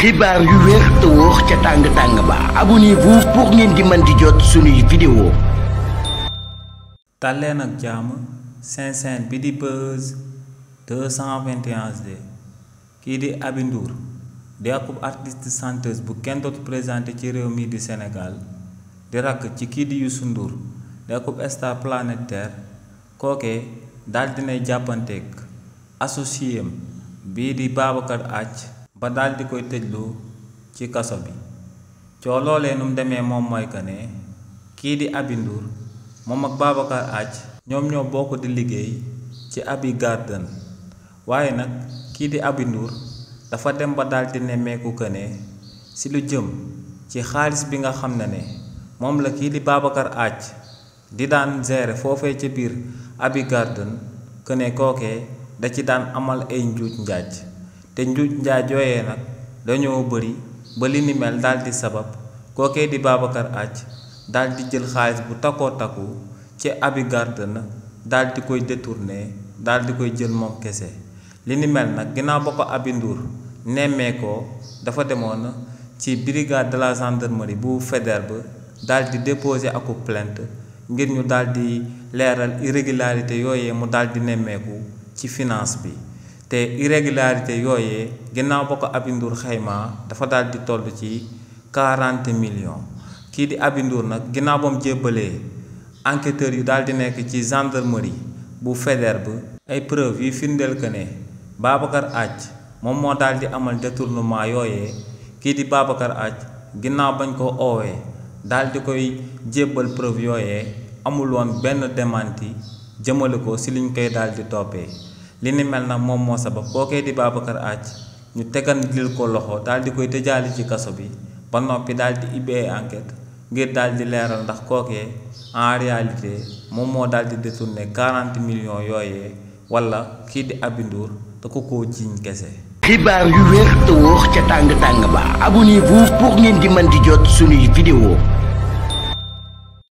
xibaar yu wér te wóor ca tàng ba abonnez-vous pour ngeen di mën di jot suñuy vidéo. tàlleen ak jàmm seen chaîne bi di Buzz 221HD kii di Aby Ndour di akub artiste chanteuse bu kenn dootu présenté ci réew mi di Sénégal di rakk ci kii di Youssou Ndour di akub star planétaire kookee daal dinay jàppanteeg associé am bii di Babacar Athie ba daal di koy tëjlu ci kaso bi coo loolee nu mu demee moom mooy que ne kii di Aby Ndour moom ak Babacar Athie ñoom ñoo bokk di liggéey ci Aby Garden waaye nag kii di Aby Ndour dafa dem ba daal di nemmeeku que ne si lu jëm ci xaalis bi nga xam ne moom la kii di Babacar Athie di daan gérer foofee ca biir Aby Garden que ne kookee da ci daan amal ay njuuj njaaj te njuuj njaaj yooyee nag dañoo bëri ba li ni mel daal di sabab kookee di Babacar Athie daal di jël xaalis bu takkoo takku ci Aby Garden daal di koy détourné daal di koy jël moom kese li ni mel nag ginnaaw ba ko Aby Ndour nemmeekoo dafa demoon ci brigade de la gendarmerie bu Faidherbe daal di déposé aku plainte ngir ñu daal di leeral irrégularité yooyee mu daal di nemmeeku ci finance bi te irrégularité yooyee ginnaaw ba ko Aby Ndour xaymaa dafa daal di toll ci 40 millions kii di Aby Ndour nag ginnaaw ba mu jébbalee enquêteurs yu daal di nekk ci gendarmerie bu Faidherbe ay preuves yu firndeel que ne Babacar Athie moom moo daal di amal détournement yooyee kii di Babacar Athie ginnaaw bañ ko oowee daal di koy jébbal preuve yooyee amul woon benn démenti jëmale ko si liñ koy daal di toppee li ni mel nag moom moo sabab kookee di Babacar Athie ñu tegandil ko loxo daal di koy tëjaali ci kaso bi ba noppi daal di ubbee enquête ngir daal di leeral ndax kookee en réalité moom moo daal di détourné 40 millions yooyee wala kii di Aby Ndour da ko koo jiiñ kese. xibaar yu wér te wóor ca tàng ba abonnez-vous pour ngeen di mën di jot suñuy vidéo.